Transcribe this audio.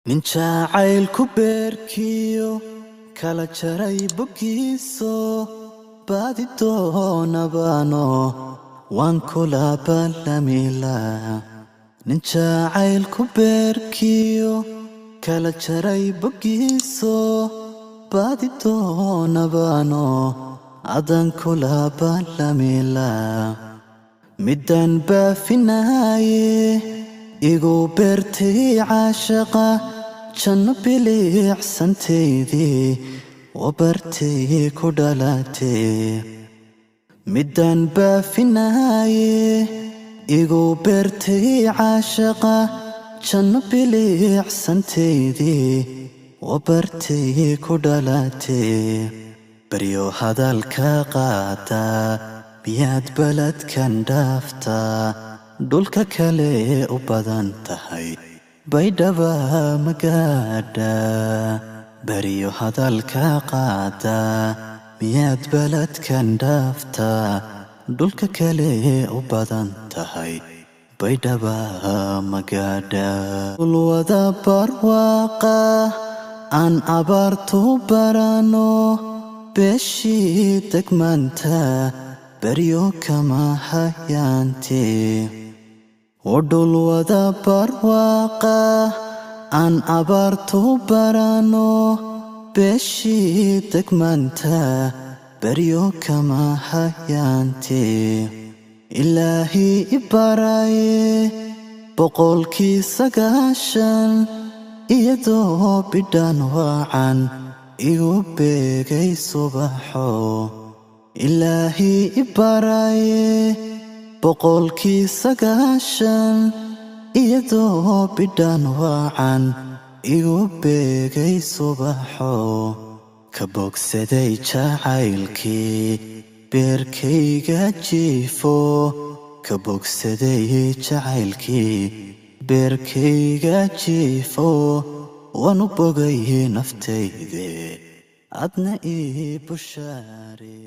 Nin jacaylku beerkiyo kala jaray boggiiso, baadi doonabano waan kula ballamila. Nin jacaylku beerkiyo kala jaray boggiiso, baadi doonabano adan kula ballamila. Midaan baafinaaye igu beertay caashaqa, janno bilicsantaydii wabartay ku dhalatay. Midaan baafinaaye igu beertay caashaqa, janno bilicsantaydii wabartay ku dhalatay. Baryo hadalka qaata, miyaad baladkan dhaaftaa? Dhulka kale u badan tahay, Baydhaba magaadha. Baryo hadalka qaata, miyaad baladkan dhaaftaa? Dhulka kale u badan tahay, Baydhaba magaadha. Ulwada barwaaqa aan abaartu barano, beeshii degmaanta baryo kama hayaante. Dhulwada barwaaqa aan abaartu barano, beeshii degmaanta baryo kama hayaante. Ilaahi ibaraye 90% iyadoo bidhaan waacan igu beegay subaxo. Ilaahi ibaraye 90% iyadoo bidhaan waacan igu beegay subaxo. Ka bogsaday jacaylkii beerkayga jiifo, ka bogsaday jacaylkii beerkayga jiifo, waanu bogay naftayde, adna ii bushaare.